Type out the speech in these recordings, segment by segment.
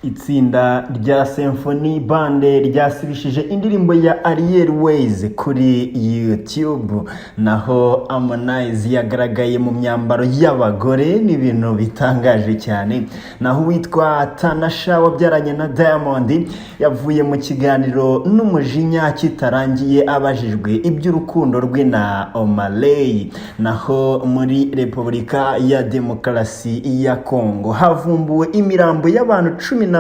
Itsinda rya Symphony Band ryasibishije indirimbo ya Ariel Wayz kuri YouTube. Naho Harmonize yagaragaye mu myambaro y'abagore, ni ibintu bitangaje cyane. Naho uwitwa Tanasha wabyaranye na Diamond yavuye mu kiganiro n'umujinya kitarangiye abajijwe iby'urukundo rwe na Omah Lay. Naho muri Repubulika ya Demokarasi ya Kongo havumbuwe imirambo y'abantu 17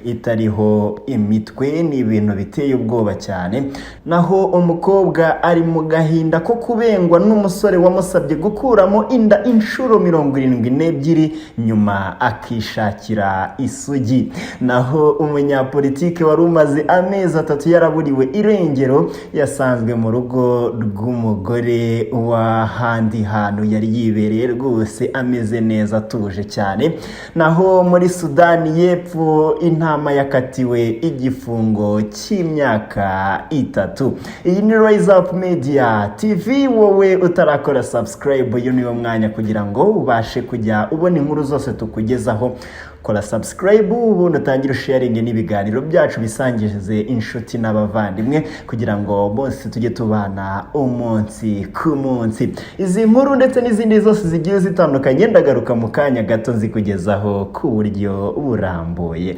itariho imitwe, ni ibintu biteye ubwoba cyane. Naho umukobwa ari mu gahinda ko kubengwa n'umusore wamusabye gukuramo inda inshuro 72, nyuma akishakira isugi. Naho umunyapolitike wari umaze amezi 3 yaraburiwe irengero yasanzwe mu rugo rw'umugore w'ahandi hantu yari yibereye rwose, ameze neza, atuje cyane. Naho muri Sudani y'Epfo intama yakatiwe igifungo cy'imyaka 3. Iyi ni Rise Up Media TV. Wowe utarakora subscribe, uyu niwo mwanya kugira ngo ubashe kujya ubona inkuru zose tukugezaho. Kora subscribe, ubundi utangire sharing n'ibiganiro byacu, bisangize inshuti n'abavandimwe kugira ngo bose tujye tubana umunsi ku munsi. Izi nkuru ndetse n'izindi zose zigiye zitandukanye, ndagaruka mu kanya gato nzikugezaho ku buryo burambuye.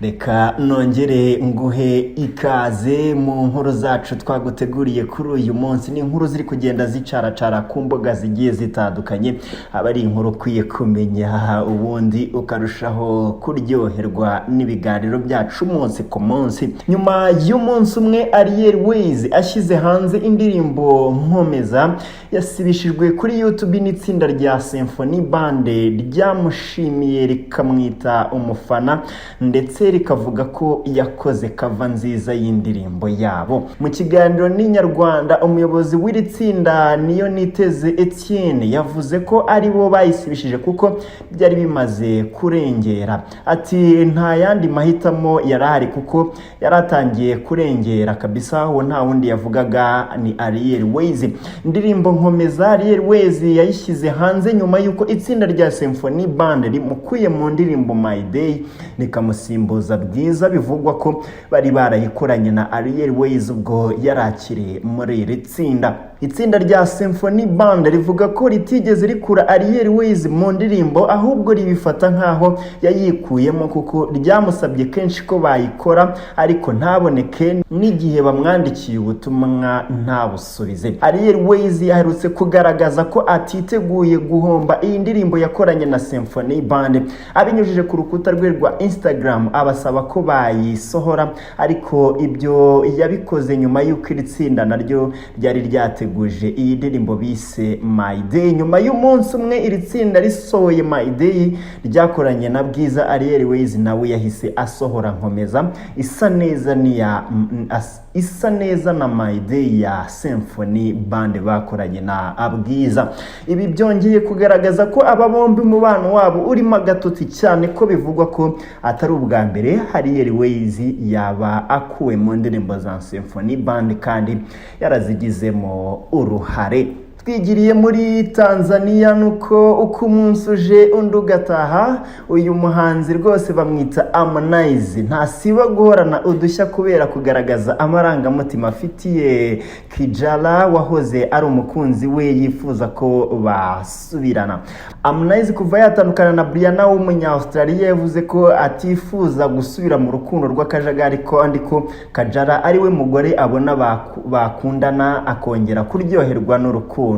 Reka nongere nguhe ikaze mu nkuru zacu twaguteguriye kuri uyu munsi. Ni inkuru ziri kugenda zicaracara ku mbuga zigiye zitandukanye, aba ari inkuru ukwiye kumenya, ubundi ukarushaho kuryoherwa n'ibiganiro byacu umunsi ku munsi. Nyuma y'umunsi umwe Ariel Wayz ashyize hanze indirimbo Nkomeza, yasibishijwe kuri YouTube n'itsinda rya Symphony Band ryamushimiye, rikamwita umufana, ndetse rikavuga ko yakoze cover nziza y'indirimbo yabo. Mu kiganiro n'Inyarwanda, umuyobozi w'iri tsinda, Niyo Niteze Etienne, yavuze ko ari bo bayisibishije kuko byari bimaze kurengera. Ati: "Nta yandi mahitamo yari ahari kuko yari atangiye kurengera kabisa." Uwo nta wundi yavugaga ni Ariel Wayz. Indirimbo Nkomeza Ariel Wayz yayishyize hanze nyuma y'uko itsinda rya Symphony Band rimukuye mu ndirimbo My Day, rikamusimbuza Bwiza, bivugwa ko bari barayikoranye na Ariel Wayz ubwo yari akiri muri iri tsinda. Itsinda rya Symphony Band rivuga ko ritigeze rikura Ariel Wayz mu ndirimbo, ahubwo ribifata nk'aho yayikuyemo, kuko ryamusabye kenshi ko bayikora ariko ntaboneke, n'igihe bamwandikiye ubutumwa ntabusubize. Ariel Wayz aherutse kugaragaza ko atiteguye guhomba iyi ndirimbo yakoranye na Symphony Band, abinyujije ku rukuta rwe rwa Instagram abasaba ko bayisohora, ariko ibyo yabikoze nyuma y'uko iri tsinda naryo ryari ryateguje iyi ndirimbo bise My Day. Nyuma y'umunsi umwe iri tsinda risohoye My Day ryakoranye na Bwiza, Ariel Wayz nawe yahise asohora Nkomeza isa neza niya isa neza na My Day ya Symphony Band bakoranye na Bwiza. Ibi byongeye kugaragaza ko aba bombi umubano wabo urimo agatotsi, cyane ko bivugwa ko atari ubwa mbere Ariel Wayz yaba akuwe mu ndirimbo za Symphony Band kandi yarazigizemo uruhare. Twigiriye muri Tanzania, nuko uko umunsi uje undi ugataha, uyu muhanzi rwose bamwita Harmonize ntasiba guhorana udushya kubera kugaragaza amarangamutima afitiye Kijala wahoze ari umukunzi we, yifuza ko basubirana. Harmonize kuva yatandukana na Briana w'umunya-Australia, yavuze ko atifuza gusubira mu rukundo rw'akajagari, kandi ko Kajala ari we mugore abona bakundana akongera kuryoherwa n'urukundo.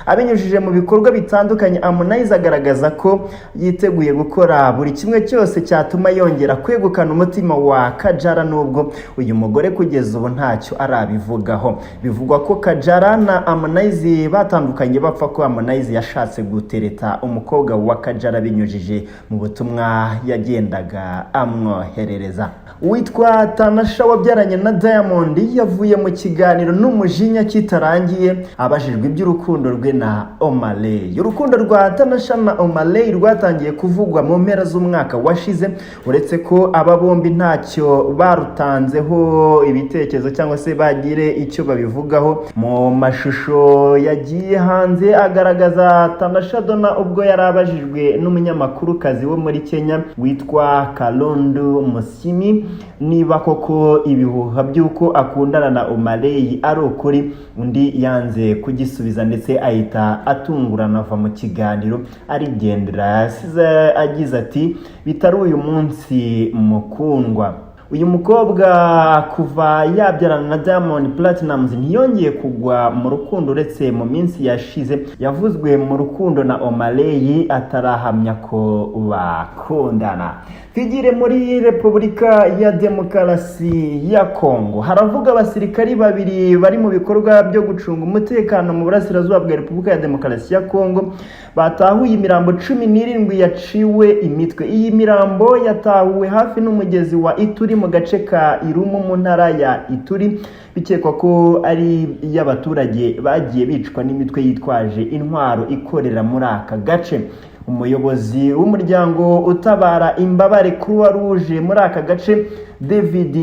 Abinyujije mu bikorwa bitandukanye, Harmonize agaragaza ko yiteguye gukora buri kimwe cyose cyatuma yongera kwegukana umutima wa Kajala, nubwo uyu mugore kugeza ubu ntacyo arabivugaho. Bivugwa ko Kajala na Harmonize batandukanye bapfa ko Harmonize yashatse gutereta umukobwa umukobwa wa Kajala binyujije mu butumwa yagendaga amwoherereza. Uwitwa Tanasha wabyaranye na Diamond yavuye mu kiganiro n'umujinya kitarangiye, abajijwe iby'urukundo rwe na Omaley. Urukundo rwa Tanasha na Omaley rwatangiye kuvugwa mu mpera z'umwaka washize, uretse ko aba bombi ntacyo barutanzeho ibitekerezo cyangwa se bagire icyo babivugaho. Mu mashusho yagiye hanze agaragaza Tanasha Donna ubwo yari abajijwe n'umunyamakurukazi wo muri Kenya witwa Kalondu Musimi niba koko ibihuha by'uko akundana na Omaley ari ukuri, undi yanze kugisubiza ndetse ahita atungurana ava mu kiganiro arigendera. Yasize agize ati: "Bitari uyu munsi, mukundwa." Uyu mukobwa kuva yabyarana na Diamond Platnumz ntiyongeye kugwa mu rukundo, uretse mu minsi yashize yavuzwe mu rukundo na Omaley atarahamya ko bakundana. Twigire muri Repubulika ya Demokarasi ya Kongo. Haravuga abasirikari babiri bari mu bikorwa byo gucunga umutekano mu burasirazuba bwa Repubulika ya Demokarasi ya Kongo batahuye imirambo 17 yaciwe imitwe. Iyi mirambo yatahuwe hafi n'umugezi wa Ituri mu gace ka Irumu mu ntara ya Ituri, bikekwa ko ari iy'abaturage bagiye bicwa n'imitwe yitwaje intwaro ikorera muri aka gace. Umuyobozi w'umuryango utabara imbabare Croix Rouge muri aka gace, David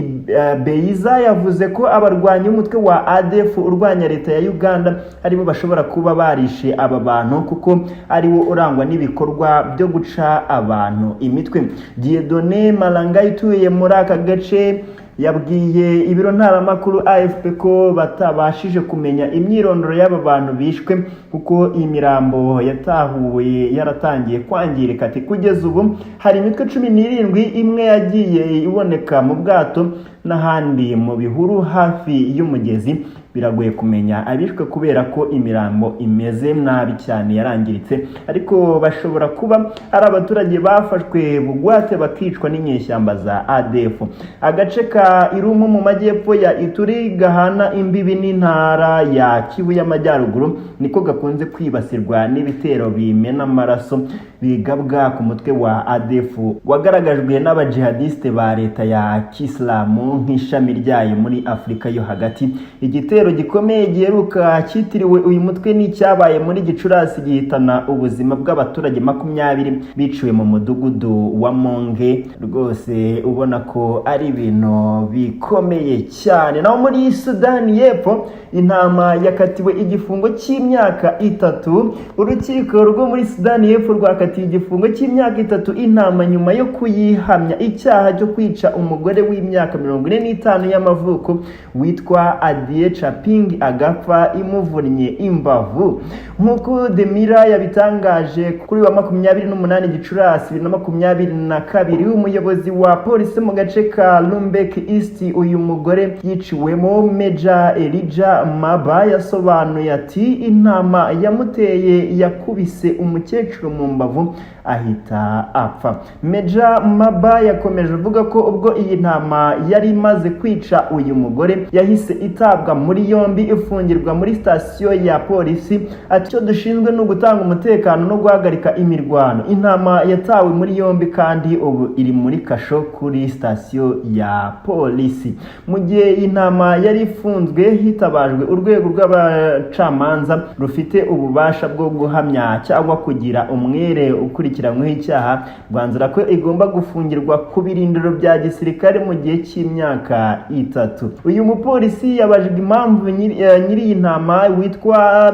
Beyiza, yavuze ko abarwanyi b'umutwe wa ADF urwanya leta ya Uganda aribo bashobora kuba barishe aba bantu, kuko ariwo urangwa n'ibikorwa byo guca abantu imitwe. Dieudonné Malanga utuye muri aka gace yabwiye ibiro ntaramakuru AFP ko batabashije kumenya imyirondoro y'aba bantu bishwe kuko imirambo yatahuwe yaratangiye kwangirika. Ati: "Kugeza ubu hari imitwe 17, imwe yagiye iboneka mu bwato n'ahandi mu bihuru hafi y'umugezi. Biragoye kumenya abishwe kubera ko imirambo imeze nabi cyane, yarangiritse, ariko bashobora kuba ari abaturage bafashwe bugwate bakicwa n'inyeshyamba za ADF." Agace ka Irumu mu majyepfo ya Ituri gahana imbibi n'intara ya Kivu y'Amajyaruguru niko gakunze kwibasirwa n'ibitero bimena amaraso bigabwa ku mutwe wa ADF wagaragajwe n'abajihadiste ba leta ya Kisilamu nk'ishami ryayo muri Afurika yo hagati. Igitero gikomeye giheruka cyitiriwe uyu mutwe ni icyabaye muri Gicurasi, gihitana ubuzima bw'abaturage 20 biciwe mu mudugudu wa Monge. Rwose ubona ko ari ibintu bikomeye cyane. Naho muri Sudani y'Epfo, intama yakatiwe igifungo cy'imyaka 3. Urukiko rwo muri Sudani y'Epfo rwakatiye igifungo cy'imyaka 3 intama nyuma yo kuyihamya icyaha cyo kwica umugore w'imyaka 45 y'amavuko witwa Adie Chaping, agapfa imuvunnye imbavu. Nk'uko Demira yabitangaje kuri wa 28 Gicurasi 2022, umuyobozi wa polisi mu gace ka Rumbek East uyu mugore yiciwemo, Meja Elijah Maba, yasobanuye ati: "Intama yamuteye yakubise umukecuru mu mbavu ahita apfa." Meja Maba yakomeje avuga ko ubwo iyi ntama yari imaze kwica uyu mugore yahise itabwa muri yombi, ifungirwa muri sitasiyo ya polisi. Ati: "Icyo dushinzwe ni ugutanga umutekano no guhagarika imirwano. Intama yatawe muri yombi kandi ubu iri muri kasho kuri sitasiyo ya polisi." Mu gihe iyi ntama yari ifunzwe, hitabajwe urwego rw'abacamanza rufite ububasha bwo guhamya cyangwa kugira umwere ukurikiranyweho icyaha, rwanzura ko igomba gufungirwa ku birindiro bya gisirikare mu gihe cy'imyaka 3. Uyu mupolisi yabajijwe impamvu nyiri iyi ntama witwa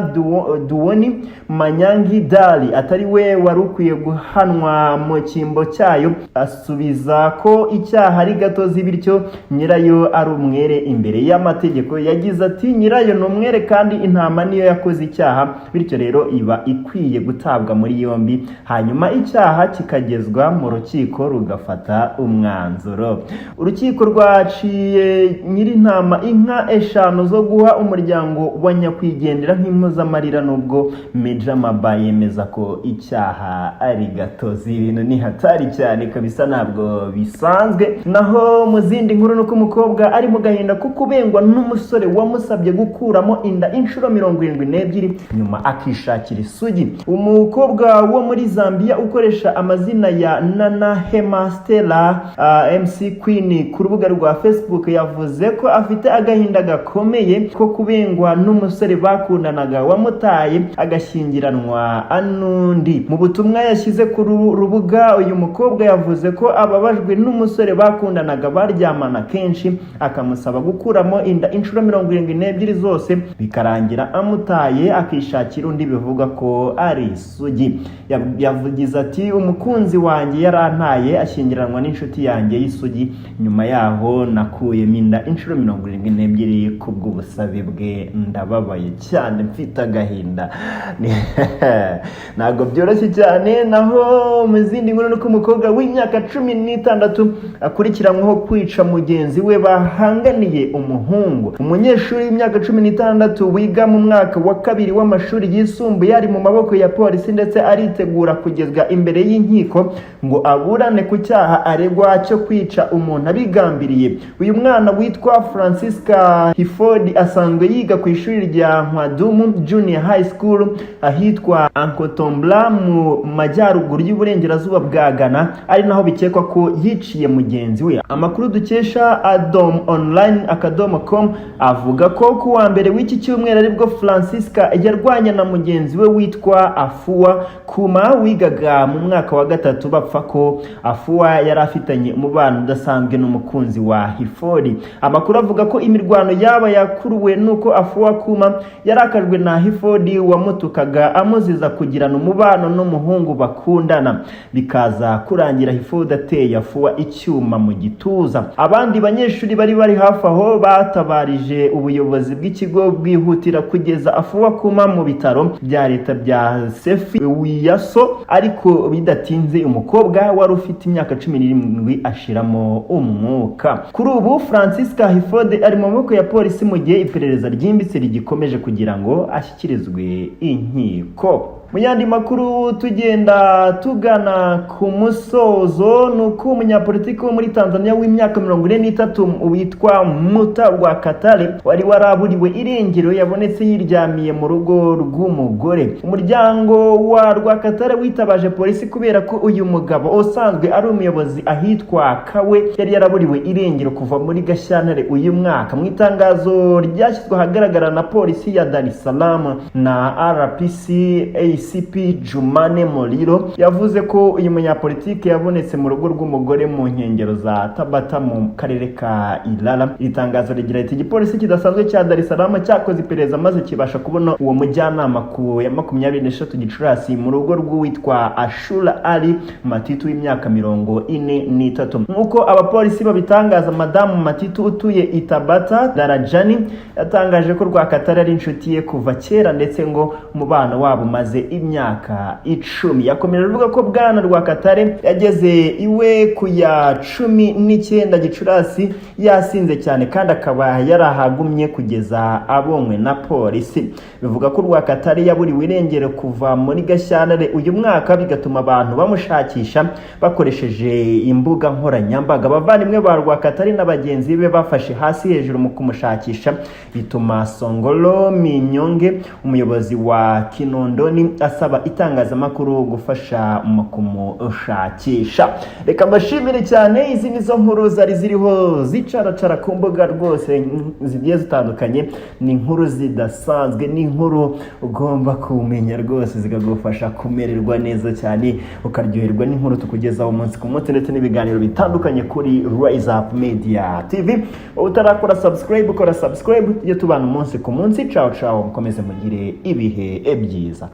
Duwoni Manyangi Dali atari we wari ukwiye guhanwa mu cyimbo cyayo, asubiza ko icyaha ari gatozi, bityo nyirayo ari umwere imbere y'amategeko. Yagize ati: "Nyirayo ni umwere kandi intama niyo yakoze icyaha, bityo rero iba ikwiye gutabwa muri yombi, hanyuma icyaha kikagezwa mu rukiko rugafata umwanzuro." Urukiko rwa Bwaciye nyir'intama inka 5 zo guha umuryango wa nyakwigendera nk'impozamarira, nubwo Meja Maba yemeza ko icyaha ari gatozi. Ibintu ni hatari cyane kabisa, ntabwo bisanzwe. Naho mu zindi nkuru, nuko umukobwa ari mu gahinda ko kubengwa n'umusore wamusabye gukuramo inda inshuro 72, nyuma akishakira isugi. Umukobwa wo muri Zambia ukoresha amazina ya Nana Hema Stella MC Queen ku rubuga rwa Facebook yavuze ko afite agahinda gakomeye ko kubengwa n'umusore bakundanaga wamutaye agashyingiranwa n'undi. Mu butumwa yashyize ku rubuga, uyu mukobwa yavuze ko ababajwe n'umusore bakundanaga baryamana kenshi, akamusaba gukuramo inda inshuro 72 zose, bikarangira amutaye akishakira undi bivuga ko ari isugi. Yavugize ati: "Umukunzi wanjye yarantaye ashyingiranwa n'inshuti yanjye y'isugi. Nyuma yaho nakuyemo inda inshuro 72 kubw'ubusabe bwe. Ndababaye cyane, mfite agahinda." Ntabwo byoroshye cyane. Naho mu zindi nkuru, nuko umukobwa w'imyaka 16 akurikiranyweho kwica mugenzi we bahanganiye umuhungu. Umunyeshuri w'imyaka 16 wiga mu mwaka wa kabiri w'amashuri yisumbuye ari mu maboko ya polisi, ndetse aritegura kugezwa imbere y'inkiko ngo aburane ku cyaha aregwa cyo kwica umuntu abigambiriye. Uyu mwana witwa Francisca Hifodi asanzwe yiga ku ishuri rya Nkwadumu Junior High School ahitwa Ankotombla mu majyaruguru y'uburengerazuba bwa Ghana, ari naho bikekwa ko yiciye mugenzi we. Amakuru dukesha Adom Online.com avuga ko ku wa mbere w'iki cyumweru aribwo Francisca yarwanye na mugenzi we witwa Afua Kuma wigaga mu mwaka wa gatatu, bapfa ko Afua yari afitanye umubano udasanzwe n'umukunzi wa Hifori. Amakuru avuga ko imirwano yaba yakuruwe nuko Afua Kuma yarakajwe na Hifori wamutukaga amuziza kugirana umubano n'umuhungu bakundana, bikaza kurangira Hifodi ateye Afua icyuma mu gituza. Abandi banyeshuri bari hafi aho batabarije ubuyobozi bw'ikigo, bwihutira kugeza Afua Kuma mu bitaro bya leta bya Sefi Wiyaso, ariko bidatinze umukobwa wari ufite imyaka 17 ashiramo umwuka. Kuri ubu Francisca Hifode ari mu maboko ya polisi mu gihe iperereza ryimbitse rigikomeje kugira ngo ashyikirizwe inkiko. Mu yandi makuru, tugenda tugana ku musozo, ni uko umunyapolitiki wo muri Tanzania w'imyaka 43 witwa Muta Rwakatare wari waraburiwe irengero yabonetse yiryamiye mu rugo rw'umugore. Umuryango wa Rwakatare witabaje polisi kubera ko uyu mugabo usanzwe ari umuyobozi ahitwa Kawe yari yaraburiwe irengero kuva muri Gashyantare uyu mwaka. Mu itangazo ryashyizwe ahagaragara na polisi ya Dar es Salaam na RPC ACP Jumane Moliro, yavuze ko uyu munyapolitiki yabonetse mu rugo rw'umugore mu nkengero za Tabata mu karere ka Ilala. Iri tangazo rigira riti: "Igipolisi kidasanzwe cya Dar es Salaam cyakoze iperereza maze kibasha kubona uwo mujyanama ku ya 23 Gicurasi mu rugo rw'uwitwa Ashura Ali Matitu w'imyaka 43." Nk'uko abapolisi babitangaza, Madamu Matitu utuye Itabata Darajani yatangaje ko Rwakatare ari inshuti ye kuva kera, ndetse ngo umubano wabo umaze imyaka 10. Yakomeje avuga ko Bwana Rwakatare yageze iwe ku ya 19 Gicurasi yasinze cyane, kandi akaba yarahagumye kugeza abonywe na polisi. Bivuga ko Rwakatare yaburiwe irengero kuva muri Gashyantare uyu mwaka, bigatuma abantu bamushakisha bakoresheje imbuga nkoranyambaga. Abavandimwe ba Rwakatare na bagenzi be bafashe hasi hejuru mu kumushakisha, bituma Songolo Minyonge, umuyobozi wa Kinondoni, asaba itangazamakuru gufasha mu kumushakisha. Reka mbashimire cyane. Izi nizo nkuru zari ziriho zicaracara ku mbuga rwose zigiye zitandukanye. Ni inkuru zidasanzwe, ni inkuru ugomba kumenya rwose zikagufasha kumererwa neza cyane, ukaryoherwa n'inkuru tukugezaho umunsi ku munsi ndetse n'ibiganiro bitandukanye kuri Rise Up Media TV. Wowe utarakora subscribe, ukora subscribe, tujye tubana umunsi ku munsi. Ciao ciao, mukomeze mugire ibihe byiza.